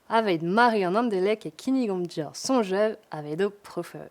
Aveit Mari an Andelek e kinnigomp deoc'h soñjal aveit ho profeù.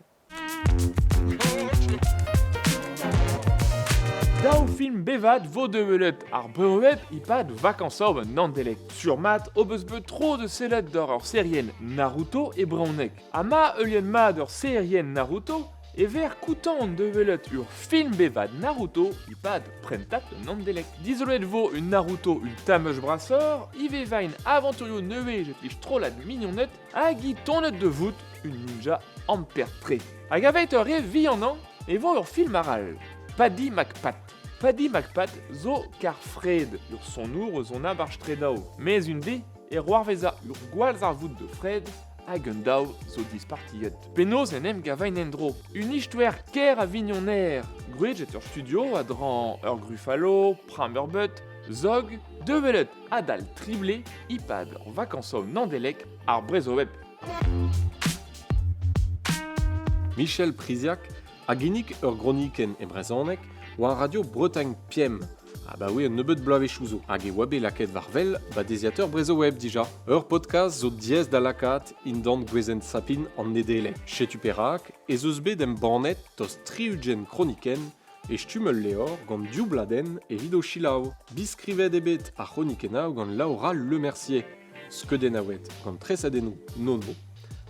Daou film bevat vo deuet ar brevet e-pad vakañsoù an Andelek. Sur-mat o beus bet tro da sellet doc'h ur serienn Naruto e brezhoneg. Ha ma heulienn mat ur serienn Naruto e ver koutant da welet ur film bevat Naruto e-pad prentad an Andelek. Dizoloet vo un Naruto un tamm brasoc'h, ivez vain avanturioù nevez evit strollad mignoned hag i tonet da vout un ninja amper-tre. Hag aveit ur re vihanañ e vo ur film arall, Paddy McPat. Paddy McPat zo kar Fred, ur sonour eus an abarch-tredaou. Mes un deiz e c'hoarveza ur gwallzarvoud da Fred hag un daou zo dispartiet. Penaos en em gavaint en-dro? Un istoer ker a vignoner, gwraet ur studio a-dreñv ur Gruffalo, pram ur beut, Zog, dewelet adal trible e-pad ur vakañsoù Nandelek ar Brezhoweb. Michel Priziac a ginnig ur gronikenn e brezhoneg war radio Bretagne Piem abaoe un nebeud bloavezhioù zo hag e oa bet lakaet war-wel badeziateur Brezhoweb dija. Ur podcast zo diaes da lakaat indan gwezenn sapin an Nedeleg. Setu perak ez eus bet embannet tost 60 kronikenn e stumm ul levr gant div bladenn evit o selaou. Biskrivet eo bet ar c'hronikennoù gant Laura Lemercier, skeudennaouet gant tresadennoù Nono,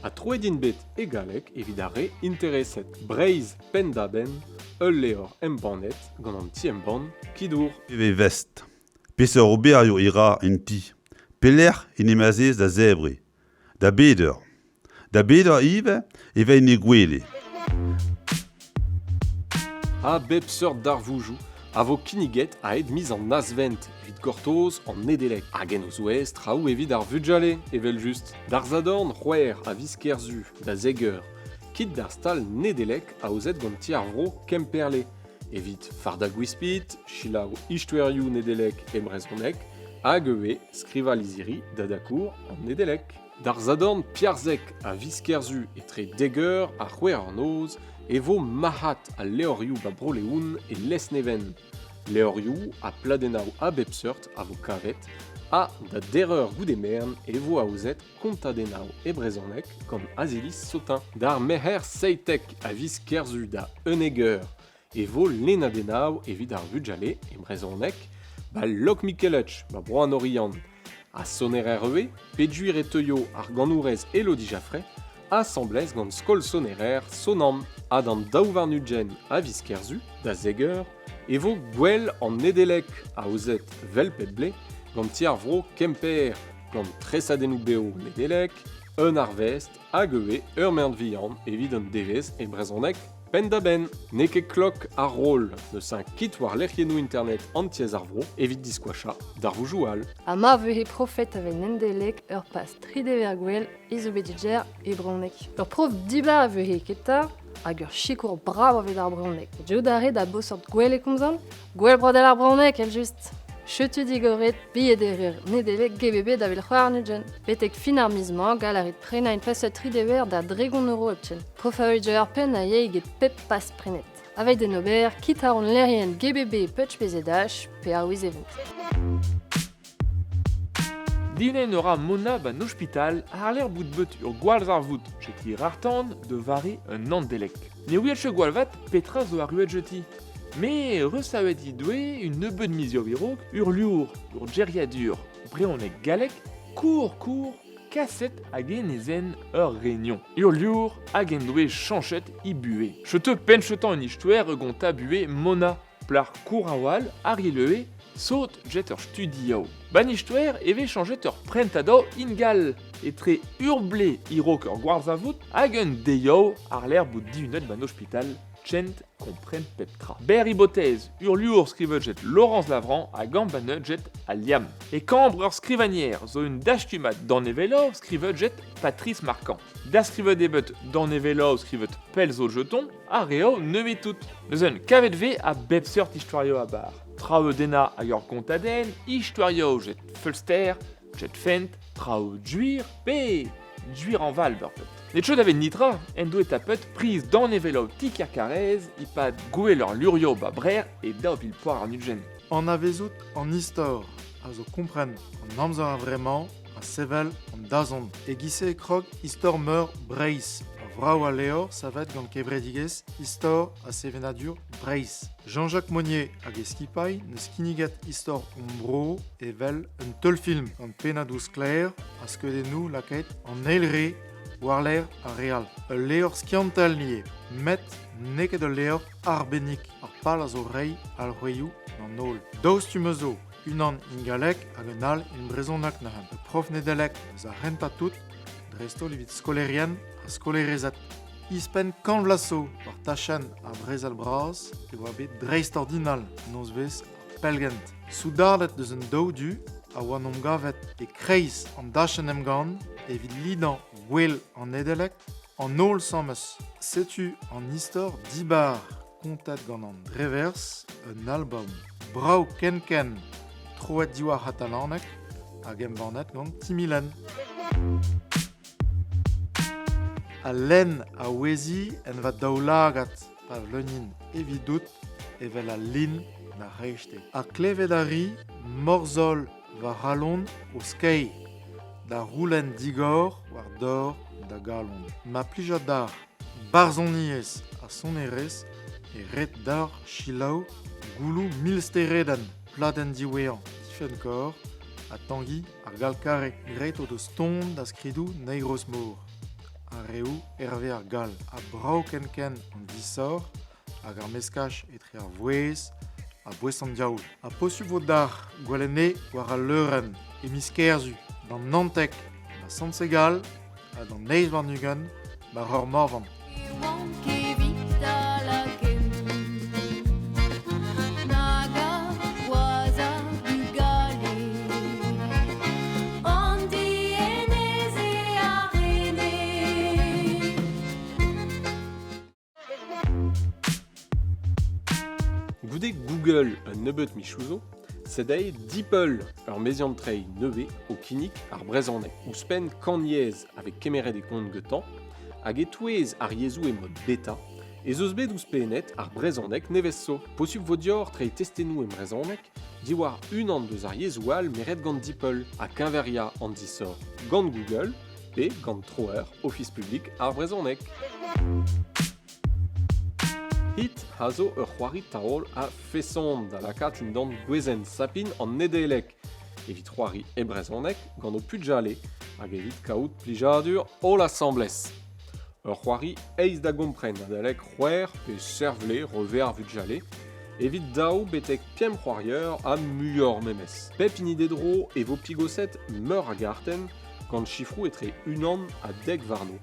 ha troet int bet e galleg evit ar re intereset. Breizh penn-da-benn, ul levr embannet gant an ti-embann Kidour. E vest. Peseurt oberioù e ra en ti? Pelec'h en em azez da zebriñ? Da bet eur? Da bet eur ivez e vez en he gwele. A bep seurt darvoudoù a vo kinniget a-hed miz an Azvent evit gortoz an Nedeleg. Hag en o zouez traoù evit ar vugale, evel-just. D'ar Sadorn c'hwec'h a viz Kerzu, da zek eur, kit d'ar stal Nedeleg aozet gant Ti ar Vro Kemperle evit fardañ gwispid, selaou istoerioù Nedeleg e brezhoneg hag ivez skrivañ lizhiri da dakour an Nedeleg. D'ar Sadorn piarzek a viz Kerzu etre dek eur ha c'hwec'h eur noz e vo marc'had al levrioù ba Bro-Leon e Lesneven. Levrioù ha pladennoù a bep seurt a vo kavet ha da deir eur goude-merenn e vo aozet kontadennoù e brezhoneg gant Aziliz Sotin. D'ar Merc'her 17 a viz Kerzu da 11 eur e vo lennadennoù evit ar vugale e brezhoneg ba Lokmikeletch ba Bro an Oriant. Ha soner ivez peogwir e teuio ar ganourez Elodie Jaffray asambles gant skol sonerer Sonam. Ha d'an 22 a viz Kerzu, da zek eur, e vo Gouel an Nedeleg aozet 'vel pep blez gant ti ar vro Kemper, gant tresadennoù-bev Nedeleg, un arvest hag ivez ur merenn-vihan evit un devezh e brezhoneg Penn-da-benn, n'eo ket klok ar roll, n'eus un kit war lec'hiennoù internet an tiez ar vro evit diskoachañ darvoudoù all. Ha ma vehe profet a vez Nendeleg ur pas tri dever gwell ez zo bet diger e brezhoneg. Ur prof dibar a vehe keta hag ur sikour brav evit ar brezhoneg. Diout a re da bosort gwell e komzan? Gwell brodel ar brezhoneg, evel-just! Setu digoret bilhederer Nedeleg GBB da vil c'hoar-ugent. Betek fin ar miz-mañ, gall a rit prenañ un pasead tri dever da dregont euro hepken. Profaouit ur penn a yey get pep pas prenet. Aveit en ober, kit àr hon lec'hienn GBB Putch-PZH pe ar Wizevent. Dilenn a ra Mona 'ba 'n ospital àr-lerc'h bout bet ur gwallzarvoud setu rac'h-tan da vare un Nandelek. Ne ouiet ket gwall vat petra zo arruet jeti. Me resavet he doe un nebeud mizioù a-raok ur liour, ur geriadur brezhoneg-galleg kour-kour kaset hag enezenn ur Réunion. Ur liour hag en doe chañchet he buhez. Chetu penn-chetañ un istoer e gontañ buhez Mona, plac'h kour a-walc'h Ari Leue, sot get ur studioù. Ba'n istoer e vez chañchet ur prentad-o ingal etre ur blez e-raok ur gwarzhavoud hag un deioù àr-lerc'h bout dihunet ba'n ospital Kent kompren pep tra. Berr hipotez, urluour skrivet Laurence Lavrand hag embannet Al Liamm. E kambr ur skrivagner zo un dastumad danevelloù skrivet Patrice Marquand. Daskrivet eo bet danevelloù skrivet pell zo jeton ha reoù nevez tout. Neuze kavet vez a bep seurt istoerioù a-bar. Traoù dennañ hag ur gontadenn, istoerioù jet feulster, jet fent, traoù gwir pe gwir añval beurpet. N'eo ket da vet nitra en doe tapet priz danevelloù ti-kêr Karaez e-pad gouel ar lurioù ba Brer e 2020. Anavezout an istor a zo kompren an amzer a-vremañ ha sevel an dazont. E-giz-se e krog istor meur Breizh, ur vrav a levr savet gant kevredigezh Istor ha sevenadur Breizh. Jean-Jacques Monnier hag e skipailh 'neus kinniget istor hon bro evel un teulfilm gant pennadoù sklaer ha skeudennoù lakaet an eil re war-lerc'h ar re all. Ul levr skiantel ivez, met n'eo ket ul levr arbennik. Ar pal a zo reiñ alc'hwezioù d'an holl. Daou stumm zo, unan in galleg hag un all in brezhoneg neuze. Ur prof Nedeleg eus ar c'hentañ tout, dreist-holl evit skolaerien ha skolaerezed. Ouzhpenn kant vloaz zo, war tachenn ar brezel bras, e oa bet dreistordinal nozvezh ar pellgent. Soudarded eus an daou du a oa 'n em gavet e-kreiz an dachenn emgann evit lidañ gouel an Nedeleg an holl sames. Setu an istor dibar kontet gant an Drevers, un album brav ken-ken troet diwar c'hatalaneg hag embannet gant Timilenn. Al lenn a ouezi en va daoulagad pa vleugnin evidout evel al lin na rechte. Ha klevet a ri morzhol va c'halon o skeiñ da c'houlenn digor war dor da galon. Ma plija d'ac'h barzhoniezh ha sonerezh e ret deoc'h selaou gouloù mil steredenn pladenn diwezhañ Tifenn-Kor ha Tangi ar Gall-Carré. Graet o deus ton da skridoù Negroz-Mor ha reoù Hervé ar Gall. Ha brav ken-ken an disoc'h hag ar meskaj etre ar vouezh ha boest an diaoul. Ha posupl vo deoc'h gwelet anezhe war al leurenn e miz Kerzu, d'an 19 da Sant-Segal ha d'an 28 war ur Morvan. Goude Google un nebeud michoù zo, sed aet DeepL, ur meziant-treiñ nevez o kinnig ar brezhoneg. Ouzhpenn kant yezh a vez kemeret e kont gantañ, hag e-touez ar yezhoù e mod beta, ez eus bet ouzhpennet ar brezhoneg nevez zo. Posupl vo deoc'h treiñ testennoù e brezhoneg diwar unan deus ar yezhoù all meret gant DeepL ha keñveriañ an disoc'h gant Google pe gant troer Ofis publik ar brezhoneg. Hit a zo ur c'hoari taol a feson da lakaat dindan gwezenn sapin an Nedeleg evit c'hoari e brezhoneg gant ho pugale hag evit kaout plijadur holl asambles. Ur c'hoari aes da gompren adalek c'hwec'h pe servle reve ar vugale evit daou betek pemp c'hoarier ha muioc'h memes. Pep hini d'e dro e vo pigoset meur a gartenn gant sifroù etre unan ha dek warno.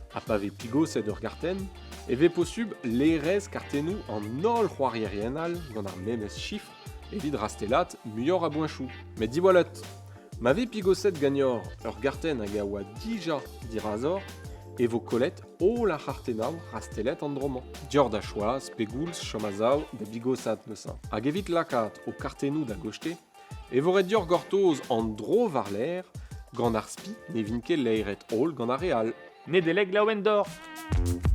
Ha pa vez pigoset ur gartenn e vez posubl laerezh kartennoù an holl c'hoarierien all gant ar memes chifr evit rastellat muioc'h a boeñchoù. Met diwallet, ma vez pigoset ganeoc'h ur gartenn hag a oa dija dirazoc'h e vo kollet holl ar c'hartennoù rastellet an dro-mañ. Dioc'h da choaz pegoulz chom a-sav da bigosat neuze. Hag evit lakaat ho kartennoù da goste e vo ret deoc'h gortoz an dro war-lerc'h gant ar spi ne vint ket laeret holl gant ar re all. Nedeleg laouen deoc'h!